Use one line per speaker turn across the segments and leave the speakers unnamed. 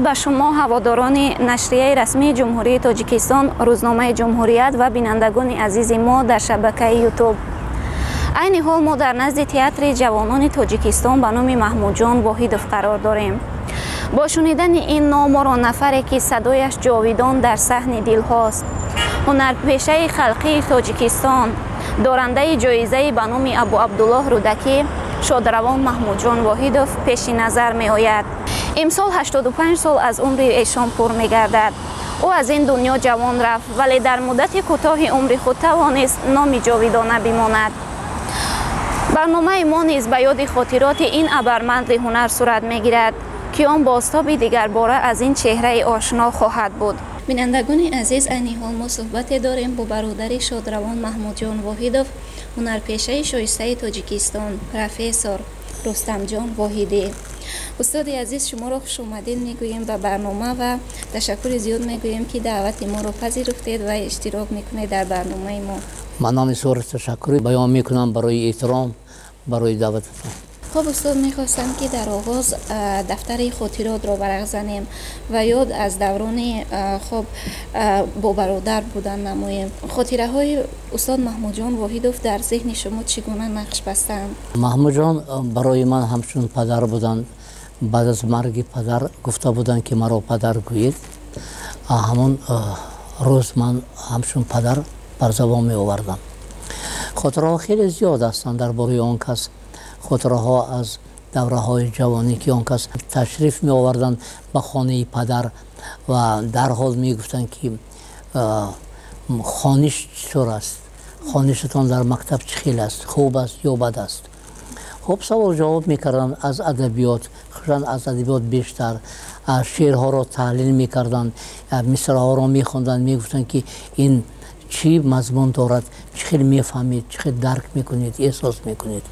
Дуруд ба шумо, ҳаводорони нашрияи расмии Ҷумҳурии Тоҷикистон, рӯзномаи «Ҷумҳурият», ва бинандагони азизи мо дар шабакаи Ютуб. Айни ҳол мо дар назди Театри ҷавонони Тоҷикистон ба номи Маҳмудҷон Воҳидов қарор дорем. Бо шунидани ин ном моро нафаре, ки садояш ҷовидон дар саҳни дилҳост, ҳунарпешаи халқии Тоҷикистон, дорандаи ҷоизаи ба номи Абу Абдуллоҳ Рӯдакӣ, шодравон Маҳмудҷон Воҳидов пеши назар меояд. Имсол 85 сол аз умри эшон пур мегардад. Ӯ аз ин дунё ҷавон рафт, вале дар муддати кӯтоҳи умри худ тавонист номи ҷовидона бимонад. Барномаи мо низ ба ёди хотироти ин абармарди ҳунар сурат мегирад, ки он бозтоби дигарбора аз ин чеҳраи ошно хоҳад буд. Бинандагони азиз, айни ҳол мо суҳбате дорем бо бародари шодравон Маҳмудҷон Воҳидов, ҳунарпешаи шоистаи Тоҷикистон, профессор Рустамҷон Воҳидӣ. Устоди азиз, шуморо хушомадед мегӯем ба барнома ва ташаккури зиёд мегӯем, ки даъвати моро пазируфтед ва иштирок мекунед дар барномаи мо.
Ман ҳам изҳори ташаккур баён мекунам барои эҳтиром, барои даъвататон.
Хуб, устод, мехостам, ки дар оғоз дафтари хотиротро варақ занем ва ёд аз даврони хуб бо бародар будан намоем. Хотираҳои устод Маҳмудҷон Воҳидов дар зеҳни шумо чӣ гуна нақш бастанд?
Маҳмудҷон барои ман ҳамчун падар буданд. Баъд аз марги падар гуфта буданд, ки маро падар гӯед. Ҳамон рӯз ман ҳамчун падар бар забон меовардам. Хотираҳо хеле зиёд ҳастанд дар бораи он кас. Хотираҳо аз давраҳои ҷавонӣ, ки он кас ташриф меоварданд ба хонаи падар ва дарҳол мегуфтанд, ки хониш читор аст, хонишатон дар мактаб чӣ хел аст, хуб аст ё бад аст. Хуб, савол ҷавоб мекарданд аз адабиёт, хусусан аз адабиёт бештар шеърҳоро таҳлил мекарданд, мисраҳоро мехонданд, мегуфтанд, ки ин чӣ мазмун дорад, чӣ хел мефаҳмед, чӣ хел дарк мекунед, эҳсос мекунед.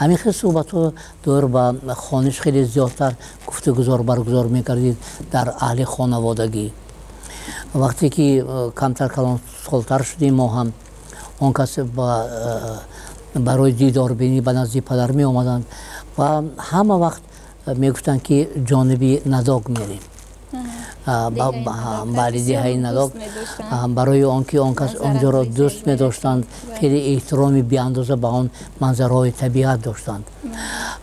Ҳамин хел суҳбатҳо доир ба хониш хеле зиёдтар гуфтугузор баргузор мекардид дар аҳли хонаводагӣ. Вақте ки камтар калонсолтар шудем, мо ҳам он кас барои дидорбинӣ ба назди падар меомаданд ва ҳама вақт мегуфтанд, ки ҷониби Надог мерем, бале, деҳаи Надог, барои он ки он кас онҷоро дӯст медоштанд, хеле эҳтироми беандоза ба он манзараҳои табиат доштанд.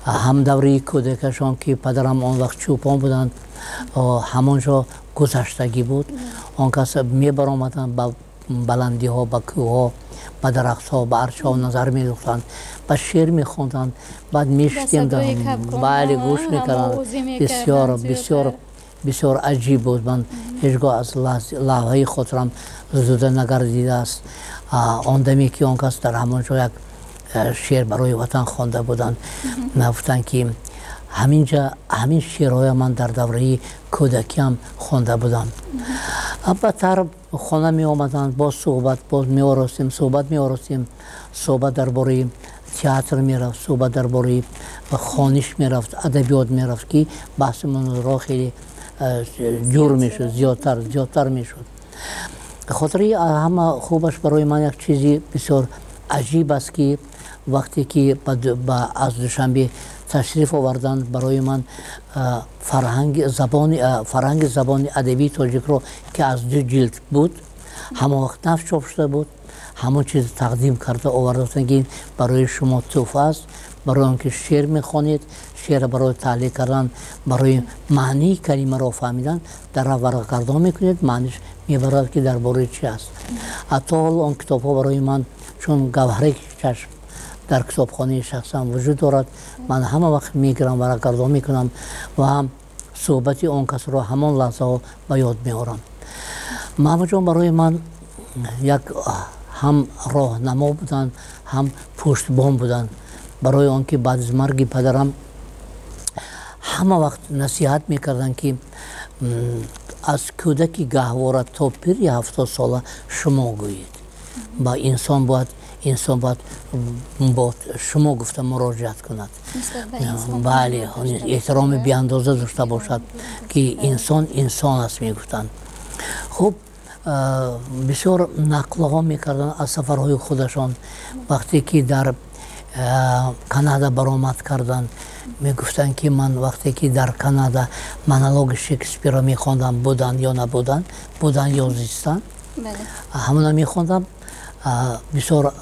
Ҳам давраи кӯдакашон, ки падарам он вақт чӯпон буданд, ҳамон ҷо гузаштагӣ буд. Он кас мебаромаданд ба баландиҳо, ба кӯҳҳо, ба дарахтҳо, ба арчаҳо назар медухтанд, ба шеър мехонданд. Баъд мешитем, бале, гӯш мекарданд. Бисёр, бисёр, бисёр аҷиб буд. Ман ҳеҷ гоҳ аз лавҳаи хотирам зуда нагардидааст он даме, ки он кас дар ҳамон ҷо як шеър барои ватан хонда буданд. Гуфтанд, ки ҳаминҷа ҳамин шеърҳоя ман дар давраи кӯдакиам хонда будам. Баъдтар хона меомаданд, боз суҳбат боз меоростем, суҳбат меоростем. Суҳбат дар бораи театр мерафт, суҳбат дар бораи хониш мерафт, адабиёт мерафт, ки баҳси мунозираҳо хеле ҷур мешуд, зиёдтар, зиёдтар мешуд. Хотираи ҳама хубаш барои ман як чизи бисёр аҷиб аст, ки вақте ки аз Душанбе ташриф оварданд, барои ман фарҳанги забони адабии тоҷикро, ки аз ду ҷилд буд, ҳамон вақт нав чоп шуда буд, ҳамон чиз тақдим карда оварда, гуфтанд, ки барои шумо тӯҳфа аст, барои он ки шеър мехонед, шеърро барои таҳлил кардан, барои маънии калимаро фаҳмидан дар варақгардон мекунед, маъниш мебарад, ки дар бораи чи аст. Ҳатто ҳол он китобҳо барои ман чун гавҳари чашм дар китобхонаи шахсам вуҷуд дорад. Ман ҳама вақт мегирам, варақгардон мекунам ва ҳам суҳбати он касро ҳамон лаҳзаҳо ба ёд меорам. Маҳмудҷон барои ман як ҳам роҳнамо буданд, ҳам пуштбон буданд, барои он ки баъд аз марги падарам ҳама вақт насиҳат мекарданд, ки аз кӯдаки гаҳвора то пири 70сола шумо гӯед ба инсон, бояд инсон бояд бо шумо гуфта муроҷиат кунад, бале, эҳтироми беандоза дошта бошад, ки инсон инсон аст, мегуфтанд. Хуб, бисёр нақлҳо мекарданд аз сафарҳои худашон, вақте ки дар Канада баромад карданд, мегуфтанд, ки ман вақте ки дар Канада монологи Шекспирро мехондам, буданд ё набуданд, буданд ё зистанд, ҳамона мехондам. Бисёр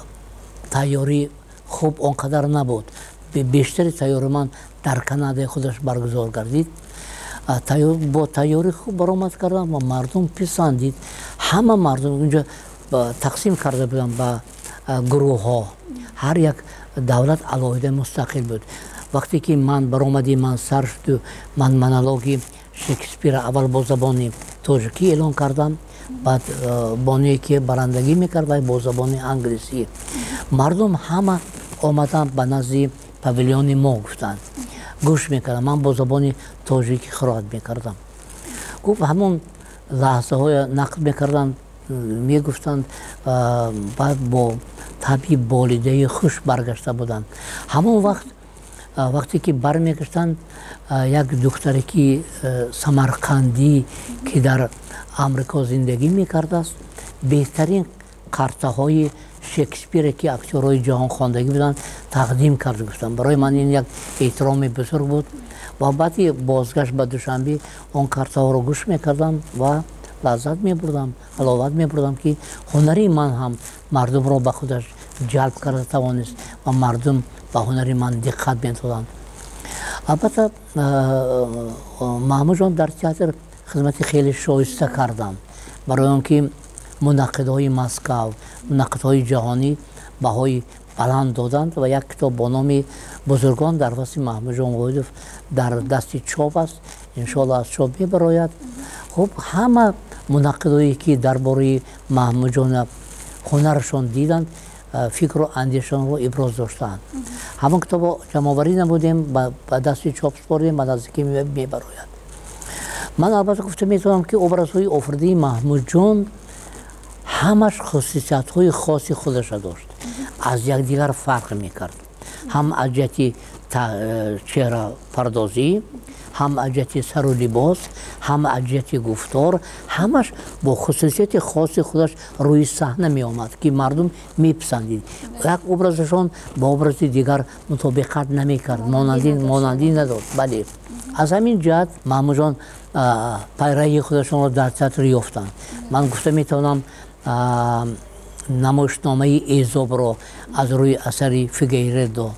тайёрӣ хуб он қадар набуд. Бештари тайёри ман дар Канадаи худаш баргузор гардид. Бо тайёри хуб баромад кардам ва мардум писандид. Ҳама мардум унҷо тақсим карда буданд ба гурӯҳҳо, ҳар як давлат алоҳида мустақил буд. Вақте ки ман баромади ман сар шуду ман монологи Шекспира аввал бо забони тоҷикӣ эълон кардам, баъд бонуе ки барандагӣ мекард, вай бо забони англисӣ. Мардум ҳама омаданд ба назди павилиони мо, гуфтанд, гӯш мекардам. Ман бо забони тоҷикӣ қироат мекардам. Гуфт, ҳамон лаҳзаҳоя нақл мекарданд, мегуфтанд, баъд бо табъи болидаи хуш баргашта буданд. Ҳамон вақт, вақте ки бармегаштанд, як духтаре ки самарқандӣ, ки дар Амрико зиндагӣ мекардааст, беҳтарин картаҳои Шекспире, ки актёрҳои ҷаҳонхондагӣ буданд, тақдим кард. Гуфтам, барои ман ин як эҳтироми бузург буд. Ва баъди бозгашт ба Душанбе он картаҳоро гӯш мекардам ва лаззат мебурдам, ҳаловат мебурдам, ки ҳунари ман ҳам мардумро ба худаш ҷалб карда тавонист ва мардум ба ҳунари ман диққат медоданд. Албатта, Маҳмудҷон дар театр хизмати хеле шоиста карданд, барои он ки мунаққидҳои Москав, мунаққидҳои ҷаҳонӣ баҳои баланд доданд ва як китоб бо номи «Бузургон дар васфи Маҳмудҷон Воҳидов» дар дасти чоп аст, иншоалло аз чоп мебарояд. Хуб, ҳама мунаққидое ки дар бораи Маҳмудҷон ҳунарашон диданд, фикру андешаонро иброз доштаанд. Ҳамон китобро ҷамъоварӣ намудем, ба дасти чоп супордем, ба наздикӣ мебарояд. Ман албатта гуфта метавонам, ки образҳои офаридаи Маҳмудҷон ҳамаш хусусиятҳои хоси худаша дошт, аз якдигар фарқ мекард, ҳам аз ҷиҳати чеҳрапардозӣ, ҳам аз ҷиҳати сару либос, ҳам аз ҷиҳати гуфтор. Ҳамаш бо хусусияти хоси худаш рӯи саҳна меомад, ки мардум меписандид. Як образашон ба образи дигар мутобиқат намекард, монандӣ надошт. Бале, аз ҳамин ҷиҳат Маҳмудҷон пайраи худашонро дар театр ёфтанд. Ман гуфта метавонам, намоишномаи «Эзобро» аз рӯи асари Фигейредо,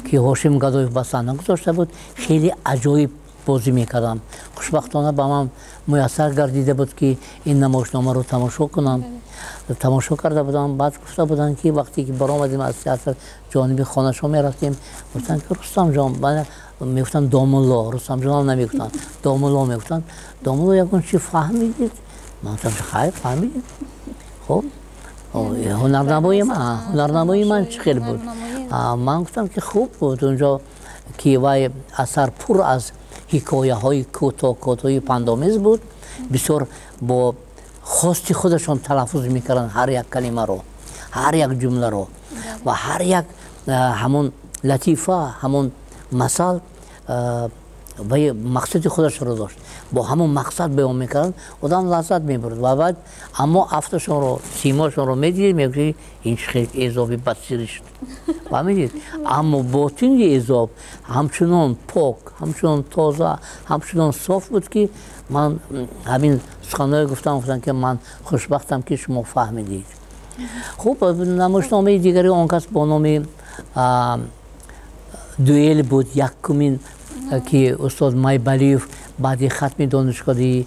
ки Ҳошим Гадоев ба саҳна гузошта буд, хеле аҷоиб бозӣ мекардам. Хушбахтона ба ман муяссар гардида буд, ки ин намоишномаро тамошо кунам. Тамошо карда будам. Баъд гуфта буданд, ки вақте ки баромадем аз театр, ҷониби хонашон мерафтем, гуфтанд, ки Рустамҷон, мегуфтанд домулло, Рустамҷонам намегуфтанд, домулло мегуфтанд, домулло, ягон чи фаҳмидед? Ман гуфтам, хайр, фаҳмидем. Хуб, ҳунарнамоии ман чӣ хел буд? Ман гуфтам, ки хуб буд. Унҷо ки вай асар пур аз ҳикояҳои кӯтоҳ кӯтоҳи пандомез буд, бисёр бо хости худашон талаффуз мекарданд ҳар як калимаро, ҳар як ҷумларо ва ҳар як ҳамон латифа, ҳамон масал вай мақсади худашро дошт, бо ҳамон мақсад баён мекарданд, одам лаззат мебурд. Ва баъд аммо афташонро, симошонро медидед, мегуфтед, ин чӣ хел Эзоби бадсиришт, фаҳмидед? Аммо ботини Эзоб ҳамчунон пок, ҳамчунон тоза, ҳамчунон соф буд, ки ман ҳамин суханҳое гуфтам, гуфтам, ки ман хушбахтам, ки шумо фаҳмидед. Хуб, намоишномаи дигари он кас бо номи «Дуэл» буд, якумин, ки устод Майбалиев баъди хатми Донишгоҳи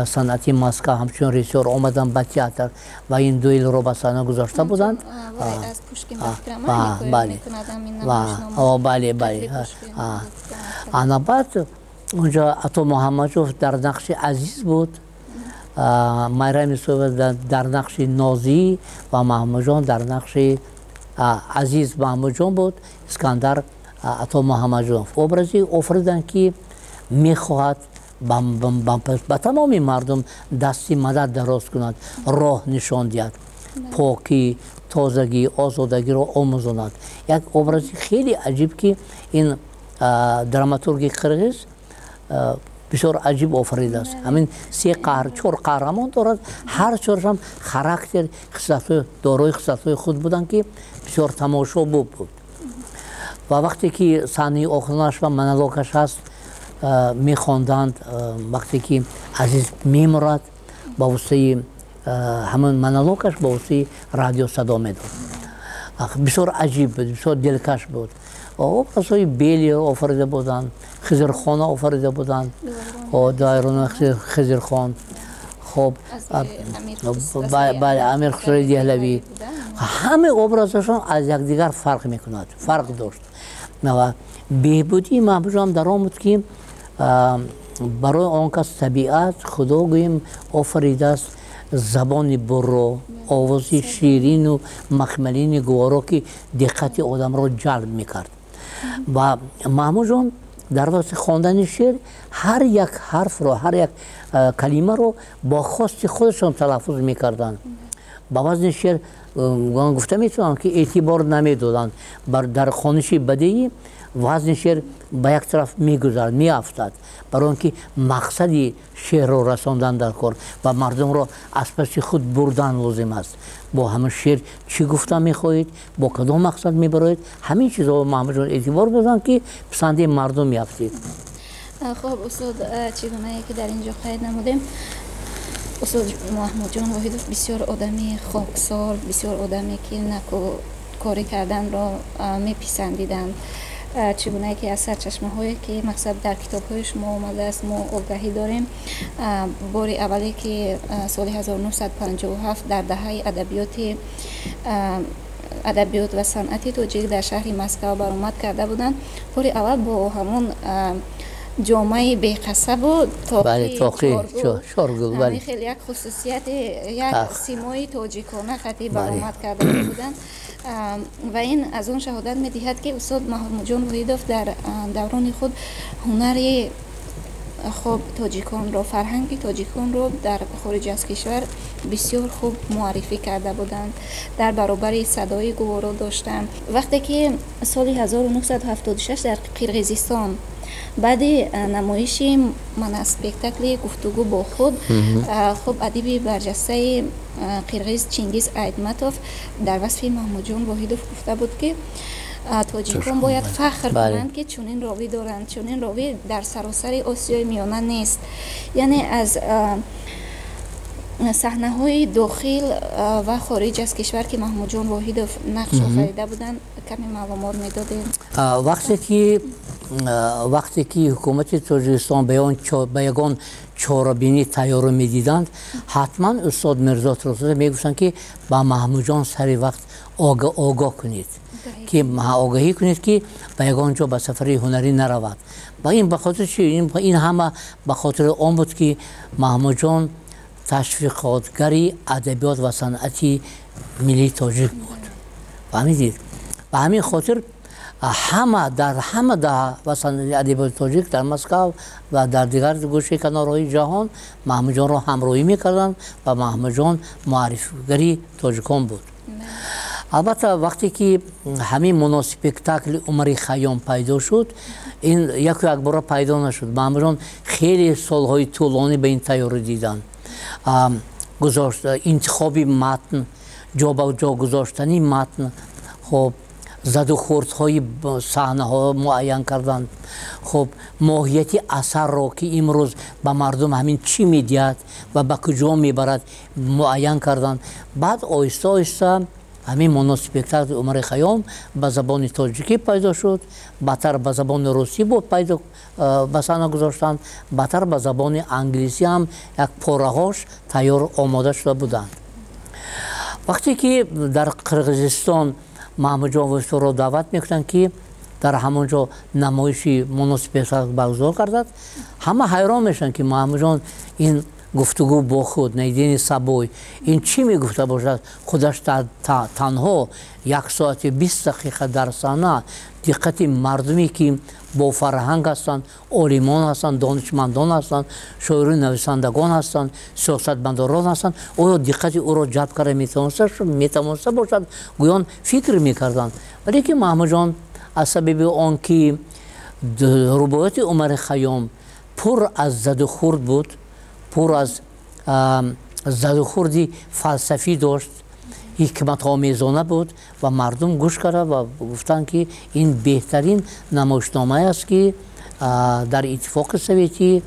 санъати Москва ҳамчун режиссёр омаданд ба театр ва ин «Дуэлро» ба саҳна гузошта буданд. Бале. Ана баъд унҷо Ато Муҳаммаджонов дар нақши Азиз буд, Майрам Юсупова дар нақши Нозӣ ва Маҳмудҷон дар нақши Азиз. Маҳмудҷон буд, Искандар Ато Муҳаммаджонов. Образи офариданд, ки мехоҳад ба тамоми мардум дасти мадад дароз кунад, роҳ нишон диҳад, покӣ, тозагӣ, озодагиро омӯзонад. Як образи хеле аҷиб, ки ин драматурги қирғиз бисёр аҷиб офаридааст. Ҳамин се қаҳр, чор қаҳрамон дорад, ҳар чорашам характер, дорои хислатҳои худ буданд, ки бисёр тамошобоб буд. Ва вақте ки саҳнаи охиронаш ва монологаш ҳаст, мехонданд, вақте ки Азиз мемурад, ба воситаи ҳамон монологаш, ба воситаи радио садо медод. Бисёр аҷиб буд, бисёр дилкаш буд. Образҳои Белиро офарида буданд, Хизрхона офарида буданд, дайрона Хизрхон, хоб, бале, Амир Хусрави Деҳлавӣ. Ҳамаи образашон аз якдигар фарқ мекунад, фарқ дошт. Ва беҳбудии Маҳмудҷон дар он буд, ки барои он кас табиат, Худо гӯем, офаридааст забони бурро, овози ширину махмалини гуворо, ки диққати одамро ҷалб мекард. Ва Маҳмудҷон дар вақти хондани шеър ҳар як ҳарфро, ҳар як калимаро бо хости худашон талаффуз мекарданд. Ба вазни шеър гуфта метавонам, ки эътибор намедоданд. Дар хониши бадеӣ вазни шеър ба як тараф мегузарад, меафтад, барои он ки мақсади шеърро расондан дар кор ва мардумро аз паси худ бурдан лозим аст. Бо ҳамин шеър чӣ гуфта мехоҳед, бо кадом мақсад мебароед, ҳамин чизҳо Маҳмудҷон эътибор доданд, ки писанди мардум меафтид.
Хуб, устод, чӣ гунае ки дар ин ҷо қайд намудем, устод Маҳмудҷон Воҳидов бисёр одами хоксор, бисёр одаме ки накӯкорӣ карданро меписандиданд. Чӣ гунае ки аз сарчашмаҳое ки мақсад дар китобҳои шумо омадааст, мо огаҳӣ дорем, бори аввале ки соли 1957 дар даҳаи адабиёт ва санъати тоҷик дар шаҳри Москва баромад карда буданд, бори аввал бо ҳамон ҷомаи беқасабу тоқи
чоргул,
хеле як хусусияти, як симои тоҷикона хати баромад карда буданд. Ва ин аз он шаҳодат медиҳад, ки устод Маҳмудҷон Воҳидов дар даврони худ ҳунари хуб тоҷиконро, фарҳанги тоҷиконро дар хориҷ аз кишвар бисёр хуб муаррифӣ карда буданд, дар баробари садои гуворо доштанд. Вақте ки соли 1976 дар Қирғизистон баъди намоиши моноспектакли «Гуфтугӯ бо худ», хуб, адиби барҷастаи қирғиз Чингиз Айтматов дар васфи Маҳмудҷон Воҳидов гуфта буд, ки тоҷикон бояд фахр кунанд, ки чунин ровӣ доранд, чунин ровӣ дар саросари Осиёи Миёна нест. Яъне аз саҳнаҳои дохил ва хориҷ аз кишвар, ки Маҳмудҷон Воҳидов нақш офарида буданд, каме маълумот медодем.
Вақте ки ҳукумати Тоҷикистон ба ягон чорабинӣ тайёрӣ медиданд, ҳатман устод Мирзо Турсунзода мегуфтанд, ки ба Маҳмудҷон сари вақт огоҳ кунед, ки огаҳӣ кунед, ки ба ягон ҷо ба сафари ҳунарӣ наравад. Ва ин ба хотири чи? Ин ҳама ба хотири он буд, ки Маҳмудҷон ташвиқотгари адабиёт ва санъати миллии тоҷик буд. Фаҳмидед? Ба ҳамин хотир ҳама дар ҳама даҳа ва санъати адабиёти тоҷик дар Москав ва дар дигар гӯшаи канорҳои ҷаҳон Маҳмудҷонро ҳамроҳӣ мекарданд ва Маҳмудҷон муаррифгари тоҷикон буд. Албатта, вақте ки ҳамин моноспектакли Умари Хайём пайдо шуд, ин яку якбора пайдо нашуд. Маҳмудҷон хеле солҳои тӯлонӣ ба ин тайёрӣ диданд. Гузошт, интихоби матн, ҷо ба ҷо гузоштани матн, хоб, задухӯрдҳои саҳнаҳо муайян карданд, хуб, моҳияти асарро, ки имрӯз ба мардум ҳамин чӣ медиҳад ва ба куҷо мебарад, муайян карданд. Баъд оҳиста оҳиста ҳамин моноспектакли Умари Хайём ба забони тоҷикӣ пайдо шуд, баъдтар ба забони русӣ буд пайдо, ба саҳна гузоштанд, баъдтар ба забони англисӣ ҳам як пораҳош тайёр, омода шуда буданд. Вақте ки дар Қирғизистон Маҳмудҷон Воҳидовро даъват мекунанд, ки дар ҳамон ҷо намоиши моноспектакл баргузор кардад, ҳама ҳайрон мешаванд, ки Маҳмудҷон ин «Гуфтугӯ бо худ», «Наедине с собой», ин чӣ мегуфта бошад? Худаш танҳо 1 соати 20 дақиқа дар саҳна диққати мардуме, ки бо фарҳанг ҳастанд, олимон ҳастанд, донишмандон ҳастанд, шоиру нависандагон ҳастанд, сиёсатмадорон ҳастанд, оё диққати ӯро ҷалб карда метавониста бошад, гӯён фикр мекарданд. Вале ки Маҳмудҷон аз сабаби он ки рубоияти Умари Хайём пур аз задухӯрд буд, пур аз задухӯрди фалсафӣ дошт. ҳикматомезона буд ва мардум гӯш карда ва гуфтанд, ки ин беҳтарин намоишномае аст, ки дар Иттифоқи Советӣ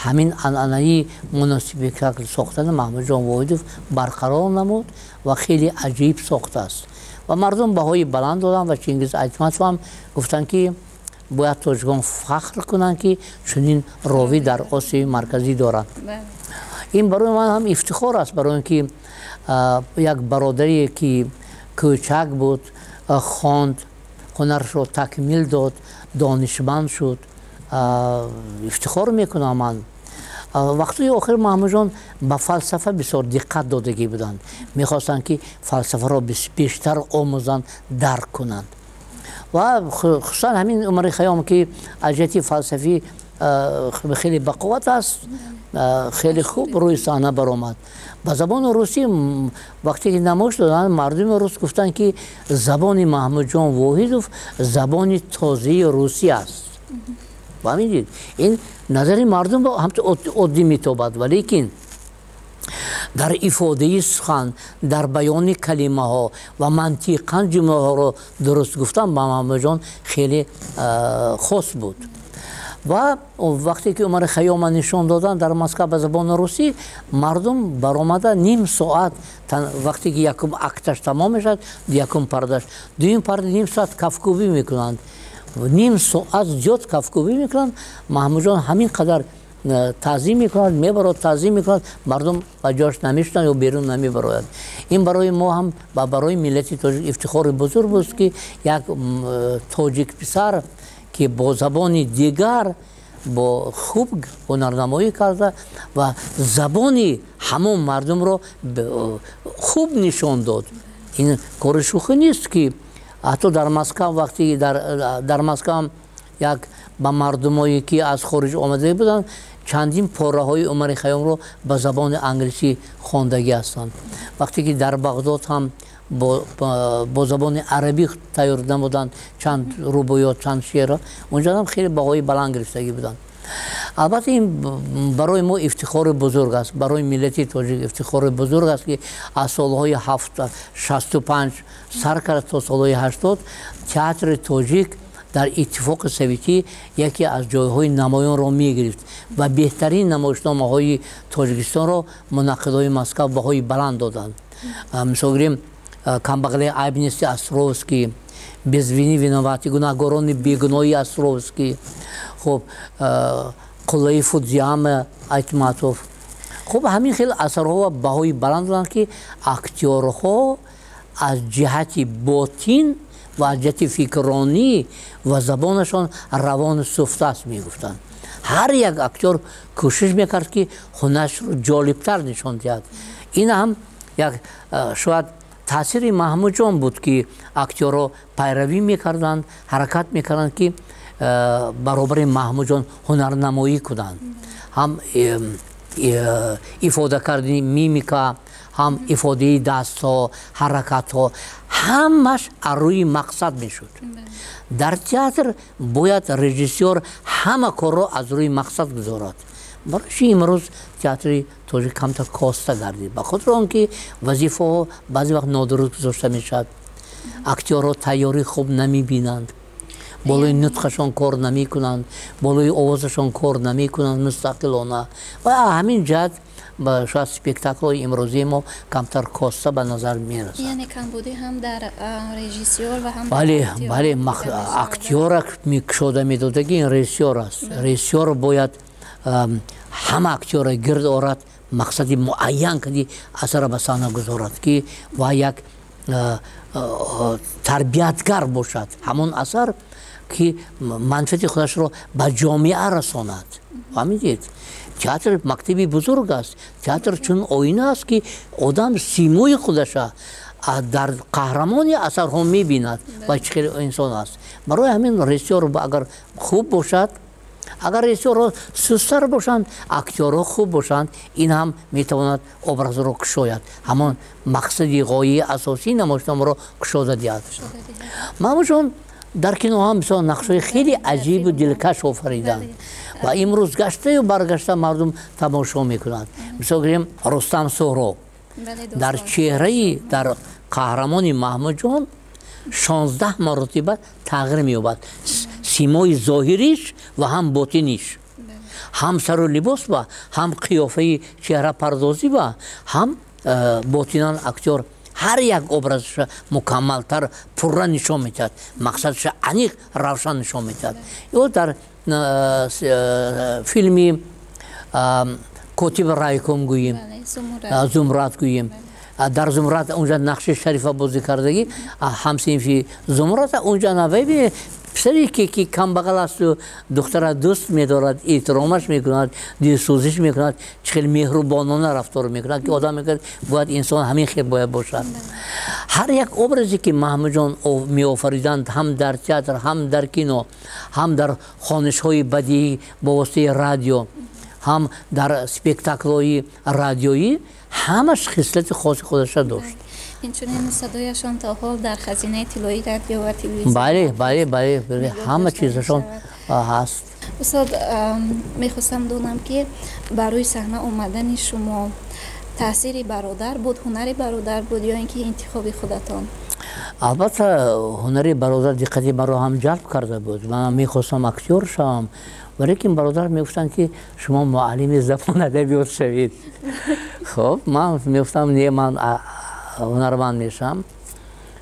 ҳамин анъанаи муносиб спектакл сохтани Маҳмудҷон Воҳидов барқарор намуд ва хеле аҷиб сохтааст. Ва мардум баҳои баланд доданд ва Чингиз Айтматов ҳам гуфтанд, ки бояд тоҷикон фахр кунанд, ки чунин ровӣ дар Осиёи Марказӣ доранд. Ин барои ман ҳам ифтихор аст, барои он ки як бародаре, ки кӯчак буд, хонд, ҳунарашро такмил дод, донишманд шуд. Ифтихор мекунам ман. Вақтҳои охир Маҳмудҷон ба фалсафа бисёр диққат додагӣ буданд, мехостанд, ки фалсафаро бештар омӯзанд, дарк кунанд. Ва хусусан ҳамин Умари Хайём, ки аз ҷиҳати фалсафӣ хеле бақувват аст, хеле хуб рӯи саҳна баромад. Ба забони русӣ вақте ки намоиш доданд, мардуми рус гуфтанд, ки забони Маҳмудҷон Воҳидов забони тозаи русӣ аст. Фаҳмидед, ин назари мардум ҳамчун оддӣ метобад, валекин дар ифодаи сухан, дар баёни калимаҳо ва мантиқан ҷумлаҳоро дуруст гуфтан ба Маҳмудҷон хеле хос буд. Ва вақте ки Умари Хайёма нишон доданд дар Москва ба забони русӣ, мардум баромада ним соат, вақте ки якум акташ тамом мешавад, якум пардаш, дуюм парда, ним соат кафкӯбӣ мекунанд, ним соат зиёд кафкӯбӣ мекунанд. Маҳмудҷон ҳамин қадар таъзим мекунад, мебарод, таъзим мекунад, мардум ба ҷош намешунанд ё берун намебарояд. Ин барои мо ҳам ва барои миллати тоҷик ифтихори бузург буд, ки як тоҷик писар, ки бо забони дигар бо хуб ҳунарнамоӣ карда ва забони ҳамон мардумро хуб нишон дод. Ин кори шӯхӣ нест, ки ҳатто дар Москва, вақте дар Москва як ба мардумое, ки аз хориҷ омада буданд, чандин пораҳои Умари Хайёмро ба забони англисӣ хондагӣ ҳастанд. Вақте ки дар Бағдод ҳам бо забони арабӣ тайёр намуданд чанд рубоёт, чанд шеъра, унҷо ҳам хеле баҳои баланд гирифтагӣ буданд. Албатта, ин барои мо ифтихори бузург аст, барои миллати тоҷик ифтихори бузург аст, ки аз солҳои 65 сар кард то солҳои 80 театри тоҷик дар Иттифоқи Советӣ яке аз ҷойҳои намоёнро мегирифт ва беҳтарин намоишномаҳои Тоҷикистонро мунаққидҳои Москав баҳои баланд доданд. Мисол гирем, «Камбағале айб нести» Островский, «Без вины виноваты», «Гунаҳгорони бегуноҳи» Островский, хуб, «Қуллаи Фудзияма» Айтматов. Хуб, ҳамин хел асарҳо баҳои баланд доданд, ки актёрҳо аз ҷиҳати ботин ва аз ҷиҳати фикронӣ ва забонашон равону суфта аст, мегуфтанд. Ҳар як актёр кӯшиш мекард, ки ҳунарашро ҷолибтар нишон диҳад. Ин ҳам як шояд таъсири Маҳмудҷон буд, ки актёрҳо пайравӣ мекарданд, ҳаракат мекарданд, ки баробари Маҳмудҷон ҳунарнамоӣ кунанд, ҳам ифода кардани мимика, ҳам ифодаи дастҳо, ҳаракатҳо, ҳамаш аз рӯи мақсад мешуд. Дар театр бояд режиссёр ҳама корро аз рӯи мақсад гузорад. Барои чи имрӯз театри тоҷик камтар коста гардид? Ба хотири он ки вазифаҳо баъзе вақт нодуруст гузошта мешавад, актёрҳо тайёрии хуб намебинанд, болои нутқашон кор намекунанд, болои овозашон кор намекунанд мустақилона. Ва ҳамин ҷиҳат шояд спектаклҳои имрӯзии мо камтар коста ба назар мерасад.
Яъне камбудӣ ҳам дар режиссёр ва ҳам
Бале, бале, актёра кушода медодаги ин режиссёр аст. Режиссёр бояд ҳама актёра гирд орад, мақсади муайян кади асара ба саҳна гузорад, ки ва як тарбиятгар бошад, ҳамон асар ки манфиати худашро ба ҷомеа расонад. Фаҳмидед, театр мактаби бузург аст. Театр чун оина аст, ки одам симои худаша дар қаҳрамони асарҳо мебинад ва чӣ хел инсон аст. Барои ҳамин режиссёр агар хуб бошад, агар режиссёрҳо сустар бошанд, актёрҳо хуб бошанд, ин ҳам метавонад образро кушояд, ҳамон мақсади ғояи асосии намоишномаро кушода диҳад. Маҳмудҷон дар кино ҳам бисёр нақшҳои хеле аҷибу дилкаш офариданд ва имрӯз гаштаю баргашта мардум тамошо мекунанд. Мисол гирем, Рустам Суҳроб дар чеҳраи дар Қаҳрамони Маҳмудҷон 16 маротиба тағйир меёбад, симои зоҳириш ва ҳам ботиниш, ҳам сару либос ва ҳам қиёфаи чеҳрапардозӣ ва ҳам ботинан актёр ҳар як образаша мукаммалтар, пурра нишон медиҳад, мақсадша аниқ, равшан нишон медиҳад. Ё дар филми Котиби райком гӯем, Зумрад гӯем, дар Зумрад унҷа нақши Шарифа бозӣ кардагӣ, ҳамсинфи Зумрад, унҷа навай писаре ки камбағал асту духтара дӯст медорад, эҳтиромаш мекунад, дилсӯзиш мекунад, чӣ хел меҳрубонона рафтор мекунад, ки одам мегӯяд, бояд инсон ҳамин хел бояд бошад. Ҳар як образе ки Маҳмудҷон меофариданд, ҳам дар театр, ҳам дар кино, ҳам дар хонишҳои бадиӣ бо воситаи радио, ҳам дар спектаклҳои радиоӣ, ҳамаш хислати хоси худаша дошт.
Инчунин садояшон то ҳол дар хазинаи тиллоии радио ва телевизион.
Бале, бале, бале, бале, ҳама чизашон ҳаст.
Устод, мехостам донам, ки ба рӯи саҳна омадани шумо таъсири бародар буд, ҳунари бародар буд ё ин ки интихоби худатон?
Албатта, ҳунари бародар диққати маро ҳам ҷалб карда буд. Ман мехостам актёр шавам, валекин бародар мегуфтанд, ки шумо муаллими забон адабиёт шавед. Хуб, ман мегуфтам, не, ман ҳунарманд мешавам.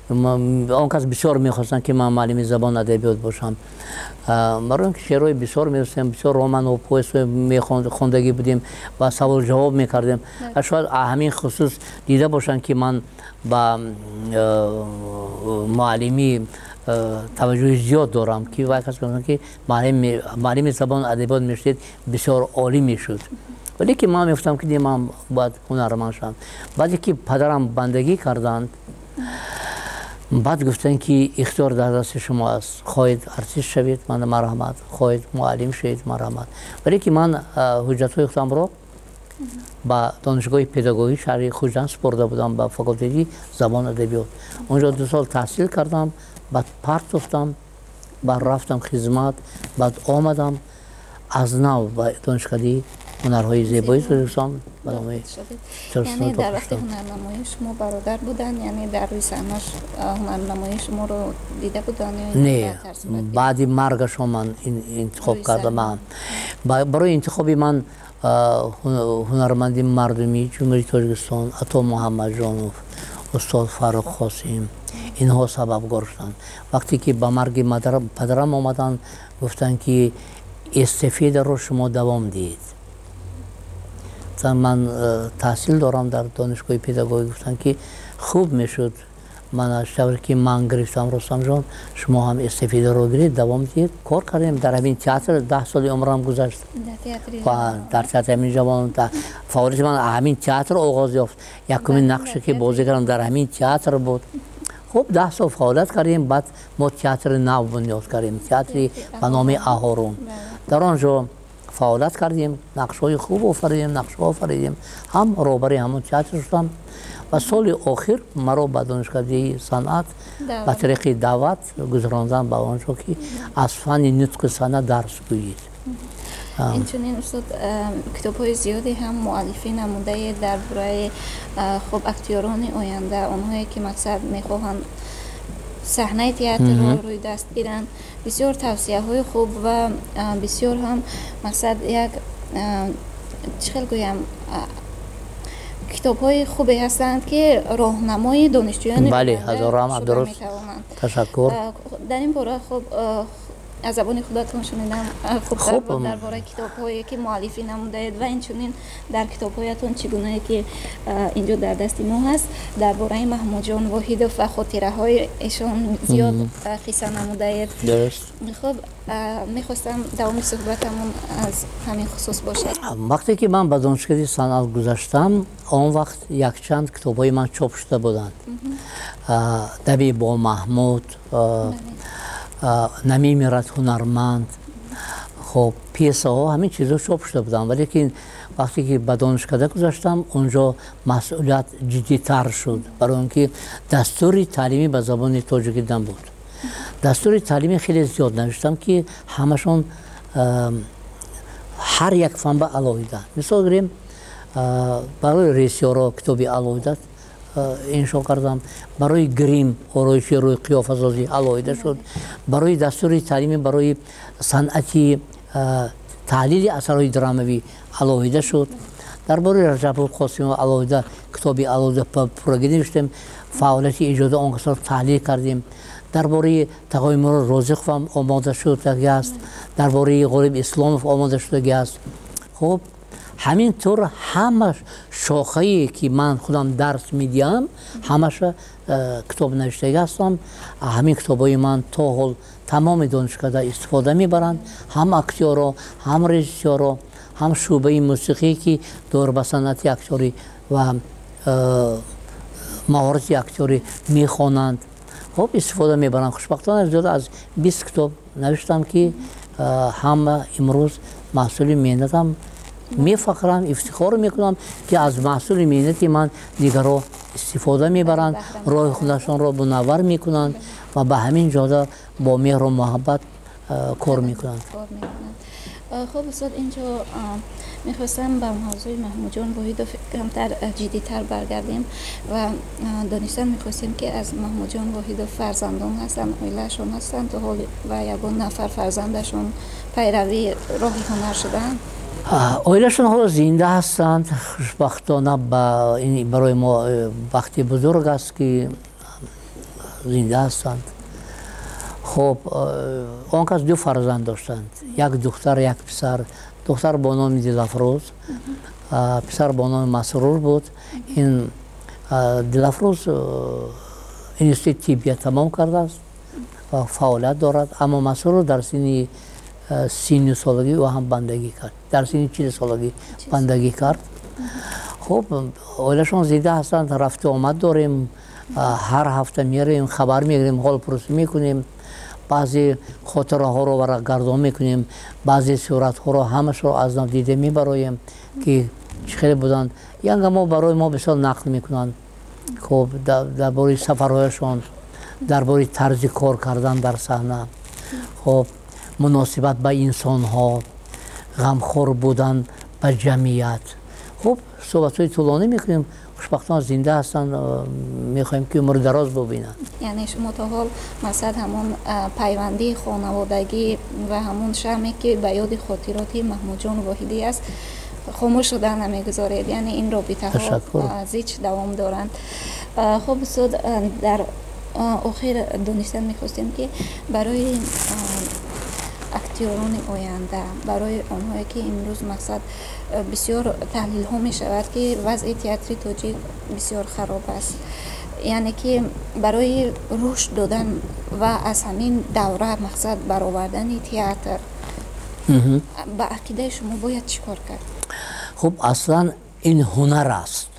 Он кас бисёр мехостанд, ки ман муаллими забон адабиёт бошам, барои он ки шеърҳои бисёр медонистем, бисёр роману повестҳо хондагӣ будем ва савол ҷавоб мекардем. Шояд ҳамин хусус дида бошанд, ки ман ба муаллимӣ таваҷҷӯҳи зиёд дорам, ки вай кас гуфтанд, ки муаллими забон адабиёт мешудед, бисёр олӣ мешуд. Валекин ман мегуфтам, ки не, ман бояд ҳунарманд шавам. Баъде ки падарам бандагӣ карданд, баъд гуфтанд, ки ихтиёр дар дасти шумо аст: хоҳед артист шавед, ман марҳамат, хоҳед муаллим шавед, марҳамат. Валекин ман ҳуҷҷатҳои худамро ба донишгоҳи педагогии шаҳри Хуҷанд супорда будам, ба факултети забон адабиёт. Онҷо 2 сол таҳсил кардам, баъд партофтам, баъд рафтам хизмат, баъд омадам аз нав ба донишкадаи ҳунарҳои зебои Тоҷикистон ба номи
Яъне дар вақти ҳунарнамоӣ шумо бародар буданд, яъне дар рӯи саҳна ҳунарнамоии шуморо дида буданд?
Не, баъди маргашон ман интихоб кардам. Барои интихоби ман ҳунарманди мардумии Ҷумҳурии Тоҷикистон Ато Муҳаммадҷонов, устод Фаррух Қосим, инҳо сабабгор шуданд. Вақте ки ба марги падарам омаданд, гуфтанд, ки эстафетаро шумо давом диҳед. Ман таҳсил дорам дар донишгоҳи педагогӣ. Гуфтанд, ки хуб мешуд, ман аз тавре ки ман гирифтам, Рустамҷон, шумо ҳам эстафетаро гиред, давом диҳед. Кор кардем дар ҳамин театр, 10 соли умрам гузашт дар театри ҳамин ҷавон. Фаъолияти ман ҳамин театр оғоз ёфт. Якумин нақше ки бозӣ кардам, дар ҳамин театр буд. Хуб, 10 сол фаъолият кардем. Баъд мо театри нав бунёд кардем, театри ба номи Аҳорун. Дар он ҷо фаъолият кардем, нақшҳои хуб офаридем, нақшҳо офаридем. Ҳам роҳбари ҳамон театр шудам ва соли охир маро ба донишкадаи санъат ба тариқи даъват гузаронданд ба он ҷо, ки аз фанни нутқи санъат дарс гӯед.
Инчунин, устод, китобҳои зиёде ҳам муаллифӣ намудаед дар бораи, хуб, актёрони оянда, онҳое ки мақсад мехоҳанд саҳнаи театрро рӯи даст гиранд. Бисёр тавсияҳои хуб ва бисёр ҳам мақсад як, чӣ хел гӯям, китобҳои хубе ҳастанд, ки роҳнамои донишҷӯёни
Бале, ҳазорам дуруст, ташаккур.
Дар ин бора, хуб, аз забони худатон шунидам хубтар буд, дар бораи китобҳое ки муаллифӣ намудаед ва инчунин дар китобҳоятон, чӣ гунае ки инҷо дар дасти мо ҳаст, дар бораи Маҳмудҷон Воҳидов ва хотираҳои эшон зиёд қисса намудаед. Хуб, мехостам давоми суҳбатамон аз ҳамин хусус бошад.
Вақте ки ман ба донишкадаи санъат гузаштам, он вақт якчанд китобҳои ман чоп шуда буданд: Даби бо Маҳмуд, Намемирад ҳунарманд, хоб, пьесаҳо, ҳамин чизҳо чоп шуда буданд. Валекин вақте ки ба донишкада гузаштам, онҷо масъулият ҷиддитар шуд, барои он ки дастури таълимӣ ба забони тоҷикӣ набуд. Дастури таълимӣ хеле зиёд навиштам, ки ҳамашон ҳар як фан ба алоҳида. Мисол гирем, барои режиссёро китоби алоҳида иншо кардам. Барои грим, ороиши рӯи, қиёфасозӣ алоҳида шуд. Барои дастури таълимӣ барои санъати таҳлили асарҳои драмавӣ алоҳида шуд. Дар бораи Раҷабов Қосимов алоҳида китоби алоҳида пуррагӣ навиштем, фаъолияти иҷоди он касро таҳлил кардем. Дар бораи Тағои Розиқов ҳам омода шудагӣ аст, дар бораи Ғолиб Исломов омода шудагӣ аст. Хуб, ҳамин тур ҳама шохае ки ман худам дарс медиҳам, ҳамаша китоб навиштагӣ ҳастам. Ҳамин китобҳои ман то ҳол тамоми донишкада истифода мебаранд, ҳам актёро, ҳам режиссёро, ҳам шӯъбаи мусиқӣ ки дор ба санъати актёрӣ ва маҳорати актёрӣ мехонанд. Хуб, истифода мебаранд. Хушбахтона, зиёда аз 20 китоб навиштам, ки ҳама имрӯз маҳсули меҳнатам. Мефахрам, ифтихор мекунам, ки аз маҳсули меҳнати ман дигарро истифода мебаранд, роҳи худашонро мунаввар мекунанд ва ба ҳамин ҷода бо меҳру муҳаббат кор мекунанд.
Хуб, устод, инҷо мехостам ба мавзӯи Маҳмудҷон Воҳидов камтар ҷиддитар баргардем ва донистан мехостем, ки аз Маҳмудҷон Воҳидов фарзандон ҳастанд, оилаашон ҳастанд то ҳол ва ягон нафар фарзандашон пайравии роҳи ҳунар шудаанд?
Оилашон ҳоло зинда ҳастанд, хушбахтона. Барои мо бахти бузург аст, ки зинда ҳастанд. Хуб, он кас ду фарзанд доштанд: як духтар, як писар. Духтар бо номи Дилафрӯз, писар бо номи Масрур буд. Ин Дилафрӯз институт тиббия тамом кардааст ва фаъолият дорад, аммо Масрур дар синни 30 солагӣ ӯ ҳам бандагӣ кард, дар синни 40 солагӣ бандагӣ кард. Хуб, оилашон зинда ҳастанд, рафту омад дорем, ҳар ҳафта меравем, хабар мегирем, ҳолпурсӣ мекунем, баъзе хотираҳоро варақгардон мекунем, баъзе суратҳоро ҳамашро аз нав дида мебароем, ки чӣ хеле буданд. Янга мо барои мо бисёр нақл мекунанд. Хуб, дар бораи сафарҳояшон, дар бораи тарзи кор кардан дар саҳна, хуб, муносибат ба инсонҳо, ғамхор будан ба ҷамъият. Хуб, суҳбатҳои тӯлонӣ мекунем. Хушбахтона, зинда ҳастанд, мехоҳем, ки умри дароз бубинанд.
Яъне шумо то ҳол мақсад ҳамон пайвандии хонаводагӣ ва ҳамон шамъе, ки ба ёди хотироти Маҳмудҷон Воҳидӣ аст, хомӯш шуда намегузоред, яъне ин робитаҳо зич давом доранд. Хуб, устод, дар охир донистан мехостем, ки барои актёрони оянда, барои онҳое, ки имрӯз мақсад бисёр таҳлилҳо мешавад, ки вазъи театри тоҷик бисёр хароб аст, яъне ки барои рушд додан ва аз ҳамин давра мақсад баровардани театр, ба ақидаи шумо бояд чӣ кор кард?
Хуб, аслан ин ҳунар аст.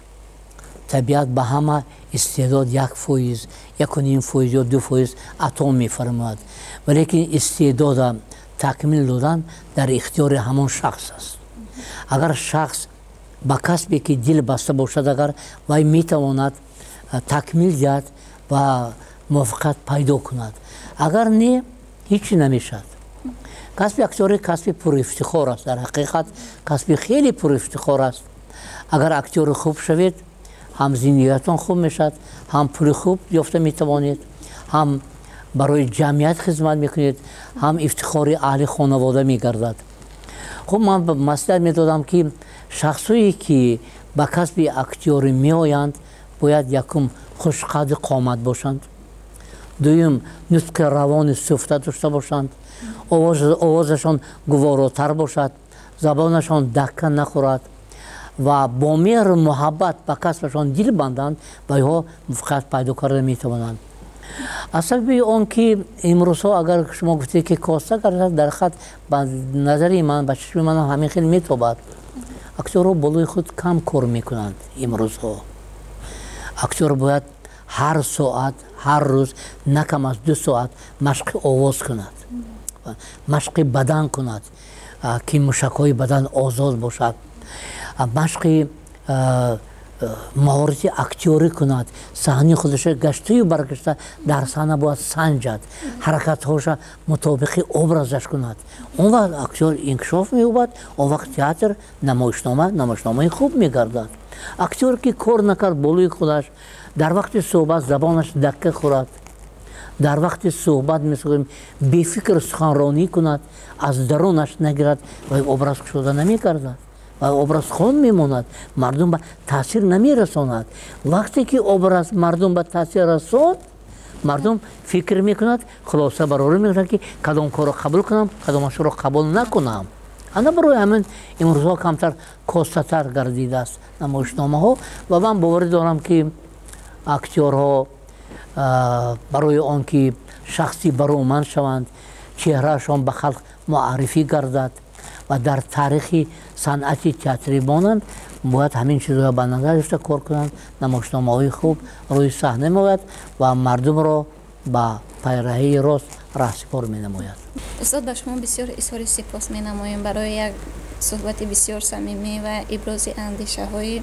Табиат ба ҳама истеъдод 1%, 1.5% ё 2% ато мефармояд, валекин истеъдода такмил додан дар ихтиёри ҳамон шахс аст. Агар шахс ба касбе ки дил баста бошад, агар вай метавонад такмил диҳад ва муваффақият пайдо кунад, агар не, ҳечи намешавад. Касби актёрӣ касби пурифтихор аст, дар ҳақиқат касби хеле пурифтихор аст. Агар актёри хуб шавед, ҳам зиндагиятон хуб мешавад, ҳам пули хуб ёфта метавонед, ҳам барои ҷамъият хизмат мекунед, ҳам ифтихори аҳли хонавода мегардад. Хуб, ман маслиҳат медодам, ки шахсое ки ба касби актёрӣ меоянд, бояд якум хушқадди қомат бошанд, дуюм нутқи равони суфта дошта бошанд, овозашон гуворотар бошад, забонашон дакка нахӯрад ва бо меҳру муҳаббат ба касбашон дил банданд ва инҳо муваффақият пайдо карда метавонанд. Аз сабаби он ки имрӯзҳо, агар шумо гуфтед, ки коста гардад, дар хат ба назари ман, ба чашми ман ҳамин хел метобад: актёрҳо болои худ кам кор мекунанд имрӯзҳо. Актёр бояд ҳар соат, ҳар рӯз на кам аз 2 соат машқи овоз кунад, машқи бадан кунад, ки мушакҳои бадан озод бошад, машқи маҳорати актёрӣ кунад, саҳнаи худаша гаштаю баргашта дар саҳна бояд санҷад, ҳаракатҳоша мутобиқи образаш кунад. Он вақт актёр инкишоф меёбад, он вақт театр, намоишнома намоишномаи хуб мегардад. Актёр ки кор накард болои худаш, дар вақти суҳбат забонаш дакка хӯрад, дар вақти суҳбат месӯем бефикр суханронӣ кунад, аз дарунаш нагирад, вай образ кушода намекардад, вай образ хон мемонад, мардум ба таъсир намерасонад. Вақте ки образ мардум ба таъсир расонд, мардум фикр мекунад, хулоса барорӣ мекунад, ки кадом корро қабул кунам, кадомашро қабул накунам. Ана барои ҳамин имрӯзҳо камтар костатар гардидааст намоишномаҳо. Ва ман боварӣ дорам, ки актёрҳо барои он ки шахси бароманд шаванд, чеҳраашон ба халқ муаррифӣ гардад ва дар таърихи санъати театрӣ монанд, бояд ҳамин чизҳоро ба назар гирифта кор кунанд. Намоишномаҳои хуб рӯи саҳна меояд ва мардумро ба пайраҳии рост раҳсипор менамояд.
Устод, ба шумо бисёр изҳори сипос менамоем барои як суҳбати бисёр самимӣ ва ибрози андешаҳои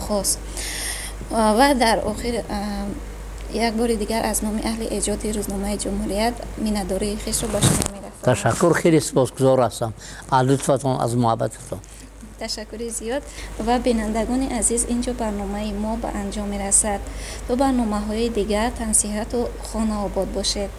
хос. Ва дар охир як бори дигар аз номи аҳли эҷоди рӯзномаи «Ҷумҳурият» миннатдории хешро ба шумо мерасонам.
Ташаккур, хеле сипосгузор ҳастам аз лутфатон, аз муҳаббататон.
Ташаккури зиёд. Ва бинандагони азиз, инҷо барномаи мо ба анҷом мерасад. То барномаҳои дигар тансиҳату хонаобод бошед.